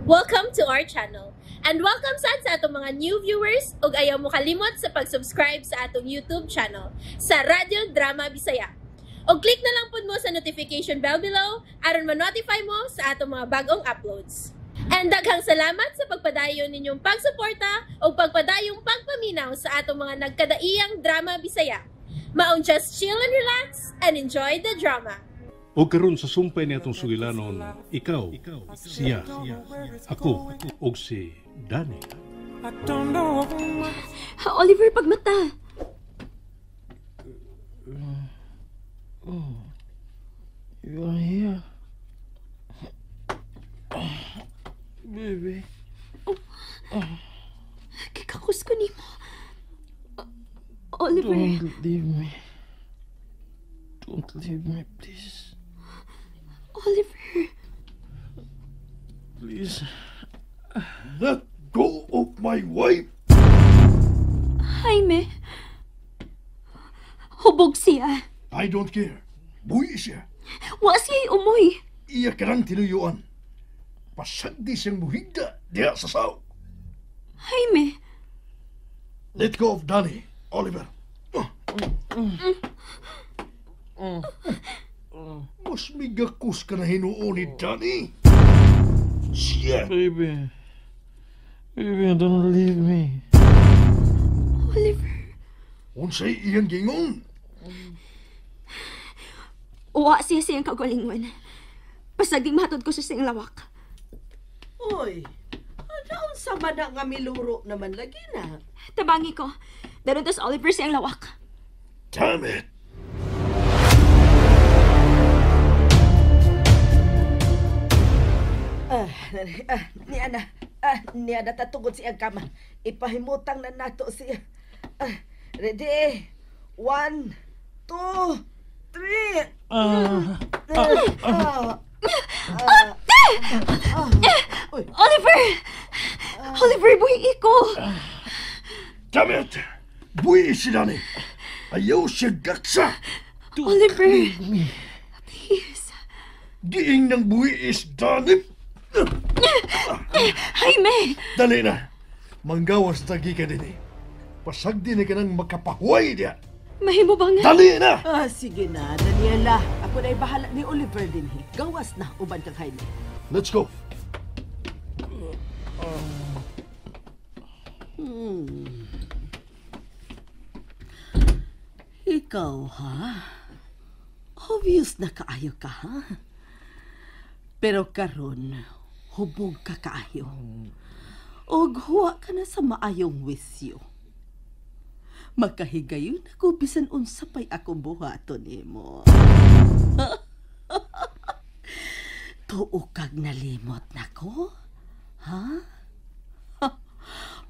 Welcome to our channel. And welcome sad sa atong mga new viewers ug ayaw mo kalimot sa pag-subscribe sa atong YouTube channel sa Radyo Drama Bisaya. Og click na lang pud mo sa notification bell below aron ma-notify mo sa atong mga bagong uploads. And daghang salamat sa pagpadayon ninyong pagsuporta ug pagpadayong pagpaminaw sa atong mga nagkadaiyang drama Bisaya. Maong just chill and relax and enjoy the drama. O karon sa sumpay ni atong sugilanon, ikaw, siya, ako, og si Danny. Oliver, pagmata. Oh, you are here. Baby. Oh, kikakos ko nimo. Oliver. Don't leave me. Don't leave me, please. Oliver. Please. Let go of my wife. Jaime. Hubog siya. I don't care. Buhi siya. Wa siya umoy. Iya ka lang tinuyuan. Pasagdi siyang muhigda diha sa saw. Jaime. Let go of Danny, Oliver. Mas migakus ka na hinuon ni Danny. Siya. Baby. Baby, don't leave me. Oliver. Unsay iyang gingon? Uwa siya siyang kagalingon. Pasagding matod ko sa siyang lawak. Uy, ano sa man nga miluro naman lagi na? Tabangi ko. Daron tas Oliver siyang lawak. Damn it! Niya na tatugod siyang kama. Ipahimutang na nato siya. Ready? 1, 2, 3. Oliver! Oliver, buhi ko! Damn it! Buhi si Danny! Ayaw siya gaksa! Oliver! Please! Diing ng buhi is Danny! Jaime! Dali na! Manggawas tagi ka din eh. Pasagdi na ka nang makapahuay niya. Mahimo ba nga? Dali na! Sige na, Daniela. Ako na'y bahala ni Oliver din eh. Gawas na, uban kang Jaime. Let's go. Ikaw, ha? Obvious na kaayo ka, ha? Pero karon, hubog ka kaayo. Og huwa ka na sa maayong wisyo. Makahigayon ako bisan unsa pa'y akong buhaton nimo. Tuo kag nalimot nako? Ha?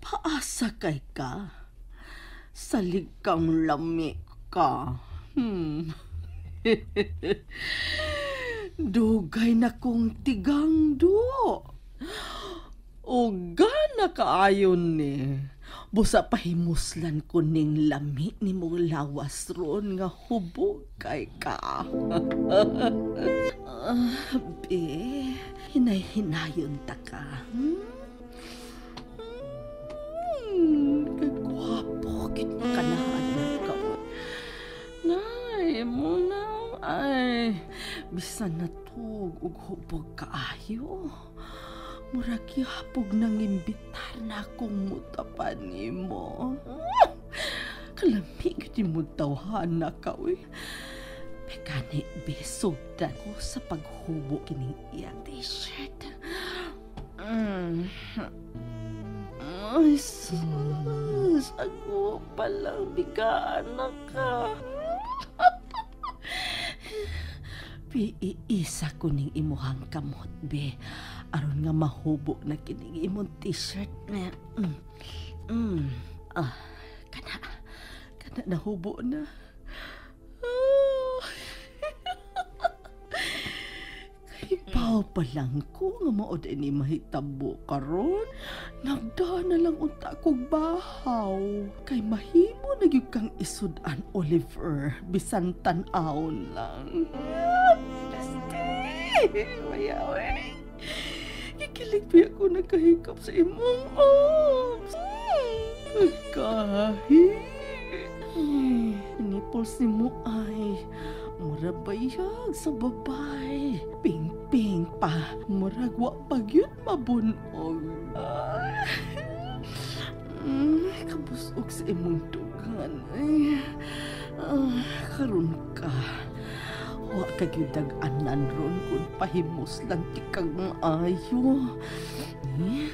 Paasa kay ka. Salig kang lami ka. Dugay na kong tigang do. O gana kaayon ni. Busa pahimuslan ko ning lami ni mong lawas ron nga hubog kay ka. Be, hinay-hinayon ta ka. Kagwapo, kit kanahan na ka. Nay, mo na, ay, bisan na tug ug hubog kaayo. Murag yapog nang imbitar na akong mutapan nimo. Kalamig di mo tawhana ka, uy. Pekani, besugdan ko sa paghubo kining iyang t-shirt. Ay, sus! Ako palang bigaan na ka. Piiisa ko ning imuhang kamot, be. Aron nga mahubo na kining imong t-shirt. Kana. Kana nahubo na. Kay paw pa lang ko nga mao ni mahitabo karon. Nagdana lang unta kog bahaw. Kay mahimo na gyud kang isud-an, Oliver. Bisan tan-awon lang. Basti! Mayaw eh. Gikilig Balik pa ako nagkahikap sa imong arms. Kahi. Nipples ni mo ay mura bayag sa babay. Ping-ping pa. Murag wa pa gyud mabunog. Kabusog sa imong dugan. Ay, karon ka. Wa ka gyud dag-anan ron kun pahimos lang ti kag maayo. Eh,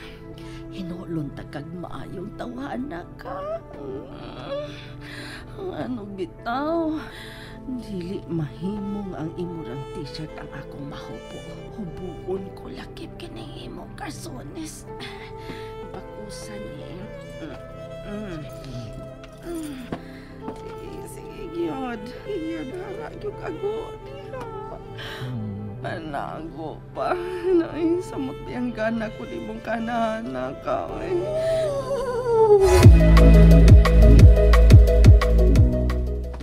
hinulon ta kag maayong tawana ka. Ano bitaw? Dili mahimong ang imurang t-shirt ang akong mahubo. Hubuon ko lakip kining imong karsones. Bakusan eh. Sige, sige, gyud. Gyud, hara, gyud ago. Diha. Panago pa. Nay, samot diyang gana ko di mong kanana ka. Ay.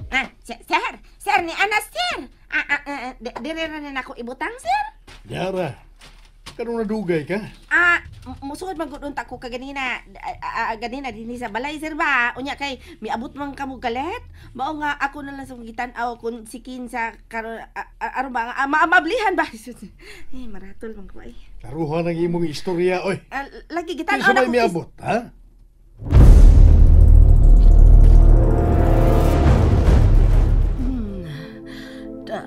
Ah, sir, sir, ni Ana, sir. Dire ra na ako ibutang, sir. Yara, karon nadugay ka? Ah, musuod man gud unta ko kaganina, ganina dinhi sa balay, sir ba? Unya kay miabot man kamo galet. Mao nga ako na lang sa gitan-aw kun sikin sa karon aron ba maamablihan ba? Eh, maratol man ko ay. Karuhan ang imong istorya oy. Lagi gitan-aw na ko. Miabot, ha? Da,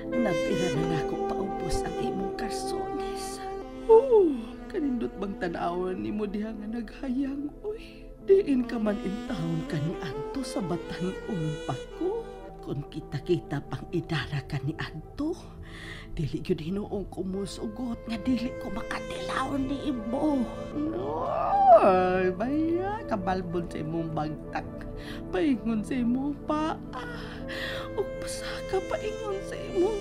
napira na nako paubos ang imong karsones. Oh, kanindot bang tan-awon nimo diha nga naghayang, uy. Diin ka man intawon ka ni Anto sa batan-on pa ko. Kung kita-kita pang idara ka ni Anto, dili gyud hinuong kumusugot nga dili ko makatilaw ni imo. Ay, baya, kabalbon sa imong bagtak, paingon sa imong paa, ug pasaka paingon sa imong...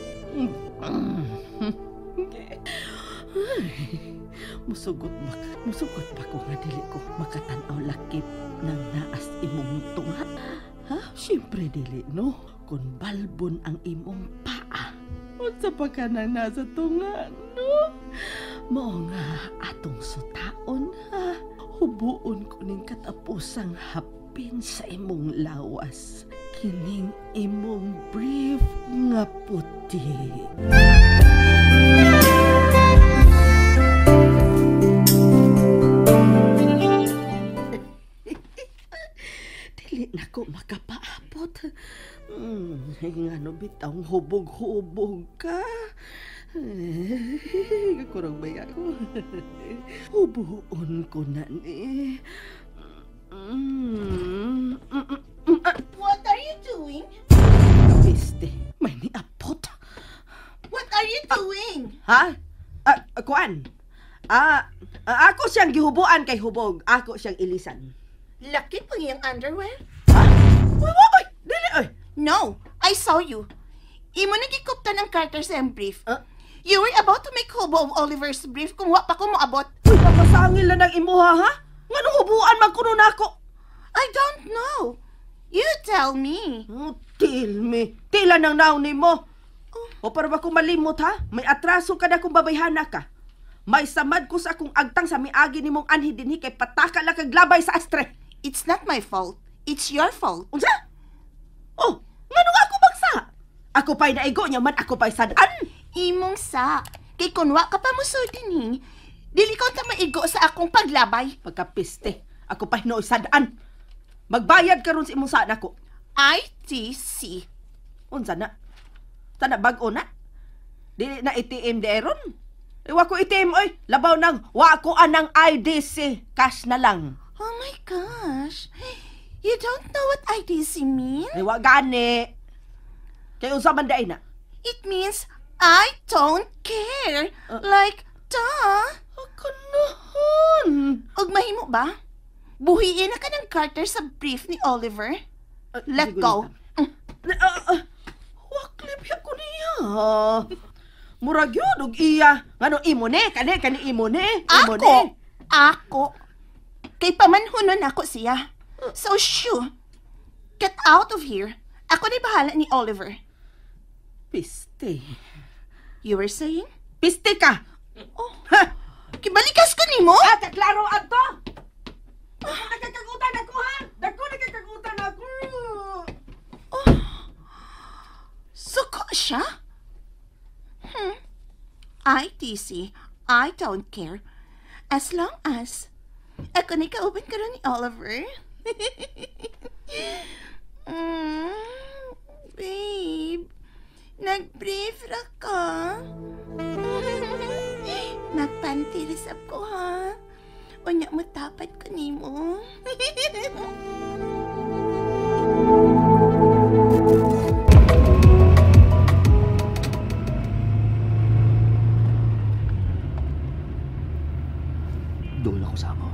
Ay, musugot pa ko nga dili ko makatan-aw lakip nang naas imong tunga. Ha? Siyempre dili, no? Kung balbon ang imong paa, unsa pa ka nang nasa tunga, no? Mao nga atong sutaon, ha? Hubuon ko ning katapusang hapin sa imong lawas. Kining imong brief nga puti. Dili na ko makapaabot. Ngano bitawng hubog-hubog ka. Kurang baya ko. Hubuon ko na ni. What are you doing? Peste, may niapot. What are you doing? Ha? Kuan? Ako siyang gihubuan kay hubog. Ako siyang ilisan. Laki pang iyang underwear. Ha? Uy, uy, dili, uy. No, I saw you. Imo nagikupta ng Carter sa brief. You were about to make hubo of Oliver's brief kung wa pa ko moabot. Uy, papasangil na ng imuha, ha? Nganong hubuan man kuno nako? I don't know. You tell me. Oh, tell me. Tila nang naon nimo. O para ba ko malimot, ha? May atraso ka na kung babayhana ka. May samad ko sa akong agtang sa miagi nimong anhi dinhi kay pataka lang kag labay sa astre. It's not my fault. It's your fault. Unsa? Oh, nganong ako bagsa? Ako pa'y naigo niya man, ako pa'y sadaan. Imong sa. Kay kunwa ka pa musod dinhi, dili ko ta maigo sa akong paglabay. Pagkapiste, ako pa'y nooy sadaan. Magbayad karon sa imong saan ako. ITC. Unsa na? Sana bag-o na? Dili na ATM di eron. Wa ko ATM oy. Labaw nang wa ko anang IDC. Cash na lang. Oh my gosh. You don't know what IDC means? Ay, wa gani. Kay unsa man day na? It means I don't care. Like, duh. Kanahan. Og mahimo ba? Buhiin na ka ng Carter sa brief ni Oliver. Let go. Waklip ya ko niya. Murag yun, og iya. Ngano, imo ni? Kani, kani imo ni? Imo Ako? ni? Ako? Kay pamanhunon ako siya. So, shoo. Get out of here. Ako na bahala ni Oliver. Piste. You were saying? Piste ka! Oh. Ha! Kibalikas ko nimo? Ah, klaro adto. Dako nagkakagutan ako ha. Dako nagkakagutan ako. Oh. Suko siya? ITC, I don't care. As long as ako ni kauban karon ni Oliver. Babe, nag-brief ra ka. Nagpantiris up ko ha. Unya mo tapat ko nimo. Doon ako sa amo.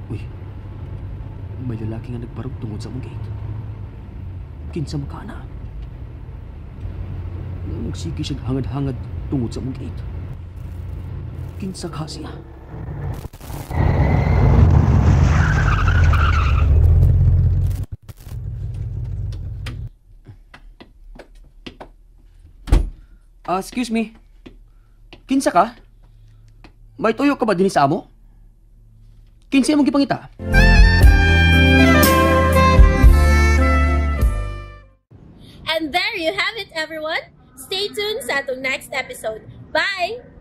Uy, may lalaki nga nagparog tungod sa among gate. Kinsa man ka na? Nagsige siyang hangad-hangad tungod sa among gate. Kinsa ka siya? Excuse me. Kinsa ka? May tuyo ka ba dinhi sa amo? Kinsa imong gipangita? And there you have it, everyone. Stay tuned sa atong next episode. Bye!